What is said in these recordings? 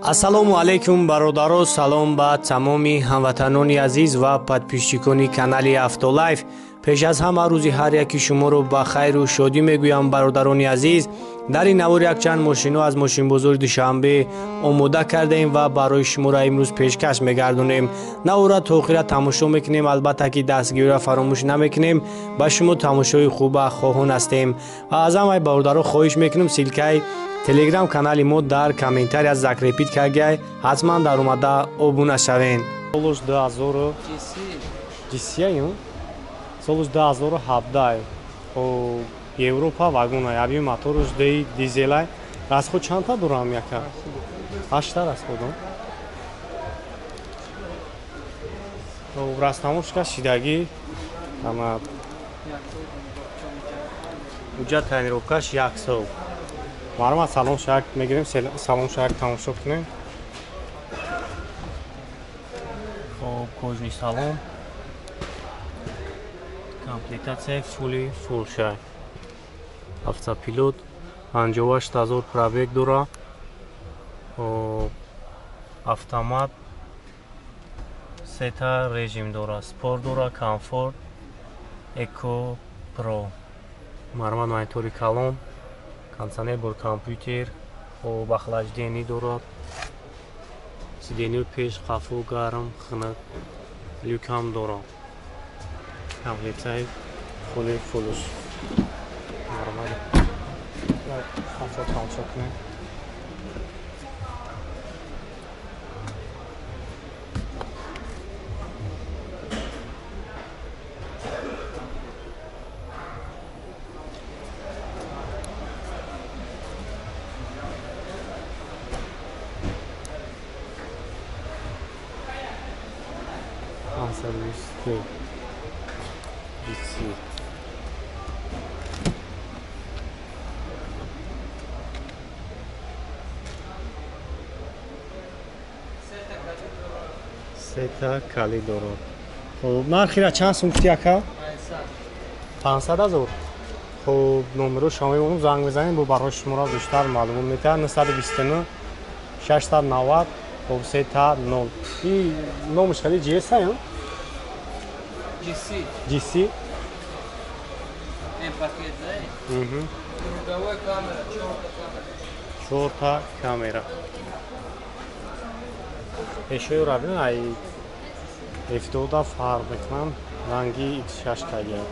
Ассалому алайкум бародаро, салом ба тамоми ҳамватанони азиз ва подписчикони канали Автолайф. Пеш аз ҳама рӯзи ҳар яки шуморо ба хайру шодӣ мегӯям, бародарони азиз. Дар ин навор якчанд мошино аз мошинбозори Душанбе омода кардаем ва барои шуморо имрӯз пешкаш мегардонем. Навора то охира тамошо мекунем, албатта ки дастгириро фаромӯш намекунем. Ба шумо тамошои хуба хоҳон ҳастем ва аз ҳамаи бародаро хоҳиш мекунем, ссылкаи телеграм канали мо дар комментария закрепить кардагиай, ҳатман дар омада обуна шавен. Солуш 2000 GC солуш 2017 о Европа вагона, яби моторуш ди дизелай. Расход чандта дорам яка? 8та расходом. Растамошка шидаги ама уҷа тренировкаш як сол. Марҳамат, салон шак мегирем, салон шак тамошо кунем. Хоб, кожный салон. Комплектация фули фул шай. Автопилот 58,000 пробег дора. Автомат сета режим дора, спорт дора, комфорт, эко, про. Марҳамат, монитори калон, кондиционер бо компютер, об охлаждение дорад. Сиденье пеш, қафо гарм, хунук, люк ҳам дорад. Комплектация фули фулус. Марҳамат, қафо тамошо кунем. Сета калид дорад. Хуб, нархира чанд сум гуфти ака? 500,000. Хуб, номеро шумо мемонам, занг мезанем, бо барои шуморо бештар маълумот метаҳад. 929 690 хуб 3 0. И номаш хали GS ай? GC. GC. М пакет, да? Угу. Круговой камера, чорта камера. Чорта камера. Пешои равин ай F2 фарқ мекунам, ранги X6 кагия.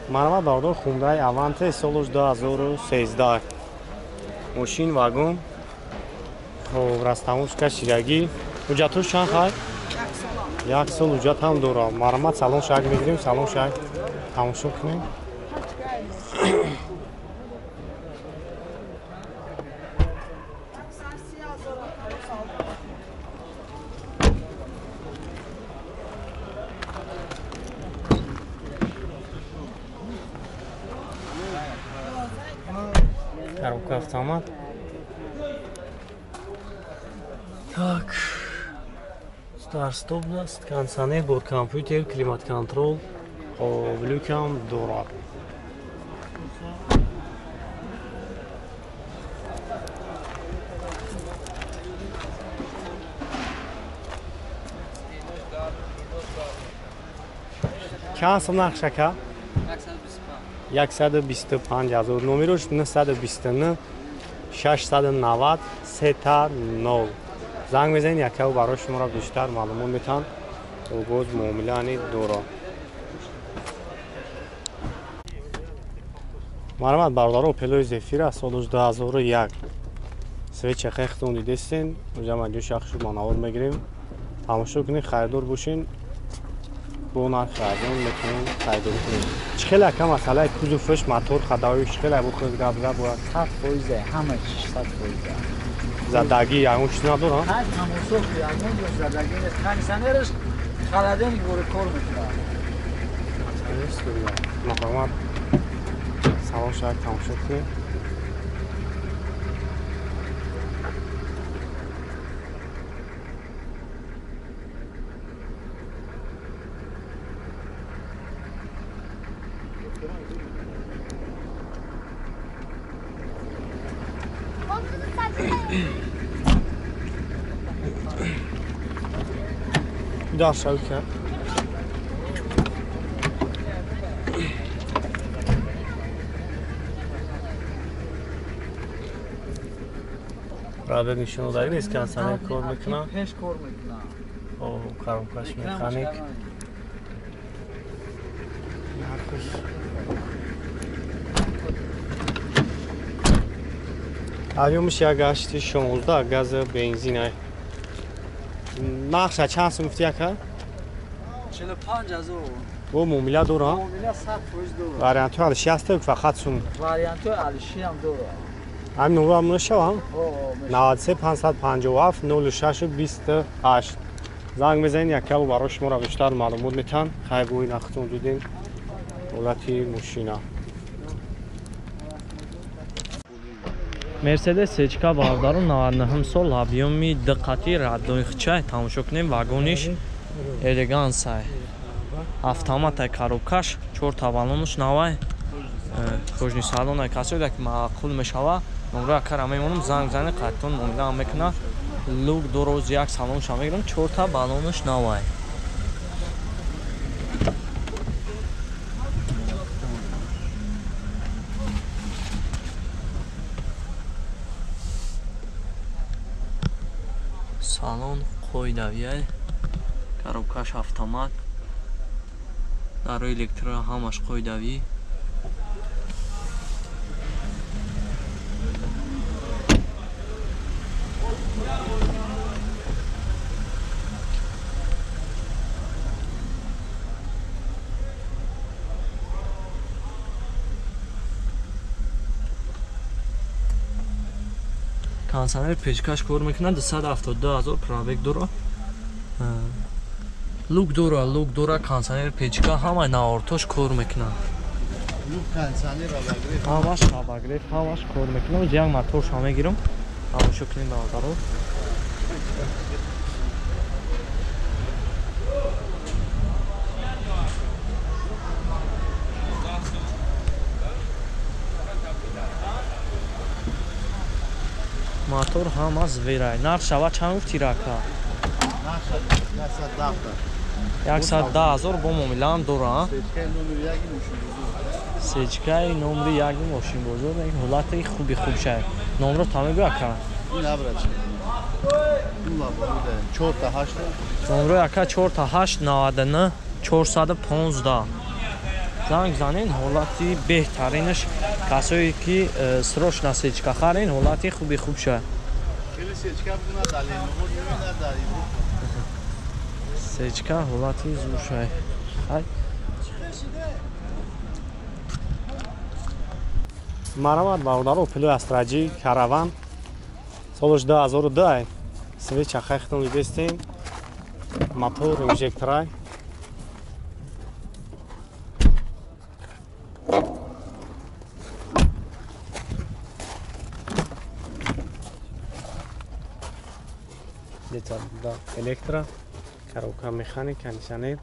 Марҳамат бародар, Hyundai Avante солуш 2013. Мошин вагон. Хоб, растамошка ширагӣ. Ҳуҷҷатҳош чанд хай? Як сол ҳуҷҷат ҳам дорам. Марҳамат, салон шак мегирем, салон шак тамошо кунем. Коробка автомат. Так, старт-стоп даст, кондиционер бо компютер, климат-контрол, хоб, люк ҳам дорад. Чанд сум нархш ака? 125,000. Номерош 929 690 3 0. Занг мезанед, якаву барои шуморо бештар маълумот метаҳанд. Боз муомилаани дорад. Марҳамат бародаро, Опелои Зефира солуш 2001. Свеча хехтон дидестен, уҷа маҷои шахшу манавор мегирем. Тамошо кунед, харидор бошен, бо нархи арзон метавонед харидорӣ кунед. Чӣ хеле ака масъалаи кузовш, мотор, ходовой чӣ хеле бо худ гап зад бояд? 100%, ҳама чиз 100%. Задагӣ ягон чиз надорад? Ҳар тамошо ки ягон ҷо задагӣ нест. Кондиционераш холодильник бори кор мекунад. Марҳамат, салон шак тамошо кунед. Даша ука. Пробег нишон додаги нест, кондиционер кор мекунад. Пеш кор мекунад. О, коробкаш механик. Нархш Авиомиш як гашти 16 газа бензин. Нархша чанд сум гуфти яка? 45000. Бо муомила дора? Муомила 100% дора. Вариантҳои алиши ҳаст фақат сум. Вариантҳои алиши ҳам дора. Ҳамин номро мешавам? 93 557 06 28. Занг мезанед, якабо барои шуморо бештар маълумот метаҳанд. Хайр, бо ин ахтон дидем ҳолати мошина. Мерседес Сечка бародару 99 сол объёми диққати раддои хичай тамошо кунем, вагониш элегансай. Автоматай коробкаш, 4 тавалонуш навай. Кожни салонай касои ки маъқул мешава, номро акара мемонам, занг зане қаттон муомила мекуна. Лук ду рӯз як салонша мегирам, 4 та балонуш навай. Салон қоидавияй, коробкаш автомат, дарои электро ҳамаш қоидавӣ. Кондиционер печкаш кор мекунад, 272000 пробег дора. Лук дора, лук дора, кондиционер печка ҳамаи наортош кор мекунад. Лук кондиционер обогрев. Ҳамаш обогрев, ҳамаш кор мекунад. Як моторша мегирам. Тамошо кунем бародаро. Мотор ҳама зверай. Нарх шава чанд гуфти рака? 110 110 000 бо муомилаам дора. Сечкаи номери яки мошинбозор як ҳолати хуби хуб шай. Номро та мегӯ ака? Номро ака 4 8 99 415. Занг занен, ҳолати беҳтаринаш касое ки срочно сечка харен, ҳолати хуби хуб шай. Сечка ҳолати зур шай. Хай. Марамат бародаро, Опелои Астраҷи Караван солаш 2002. Свеча хайхтон дидестем. Мотор инжекторай. Да, электро, коробка механик, кондиционер.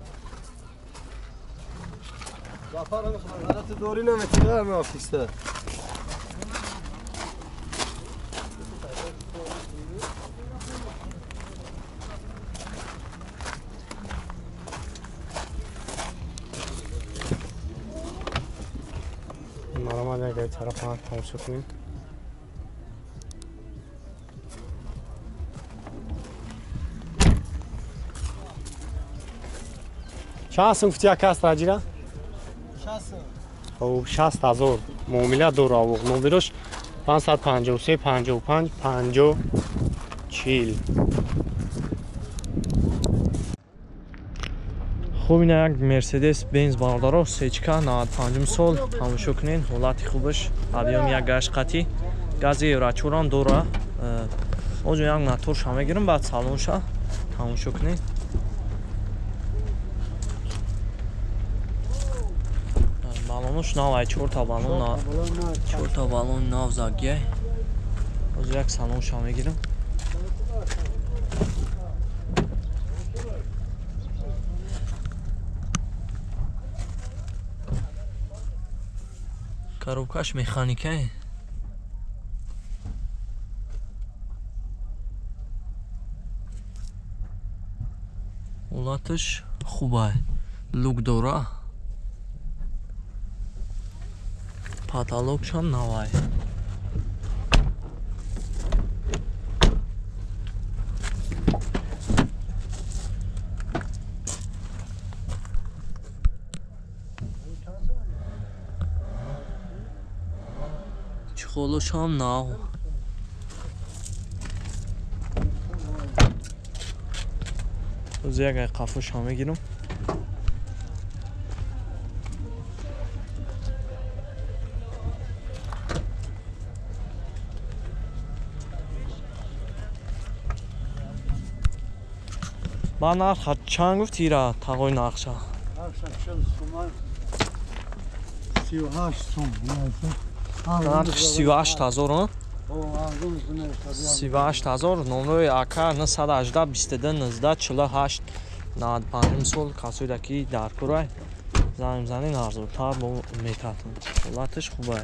Марамад як тарафа тамошо кунем. Чанд сум гуфти яка Астраҷира? 60. 60000 муомила дора. Номерош 553 55 50 40. Хуб, ина як Мерседес Бенз бародаро, сечка 95 сол, тамошо кунен ҳолати хубаш, объём як гашт қатӣ, гази еврочорам дора. Озо як моторша мегирам, баъд салонша тамошо кунен. Балонош нав, 4 та балон нав, 4 та балон нав загия. Озо як салонша мегирам. Коробкаш механикае. Ҳолаташ хубай. Люк дора. Потолокшам навай. Чехолошам нав. Оз як ай қафошам мегирам. Ба нарха чанд гуфти ира тағои нақша? Нархша 40 суман. 38 сум. Нархш 38 ҳазор, а? 38 ҳазор. Номрои ака 918 22 19 48 95 сол касоида ки дар курай занг мезанед, арзонтар бо метатон. Ҳолаташ хубай.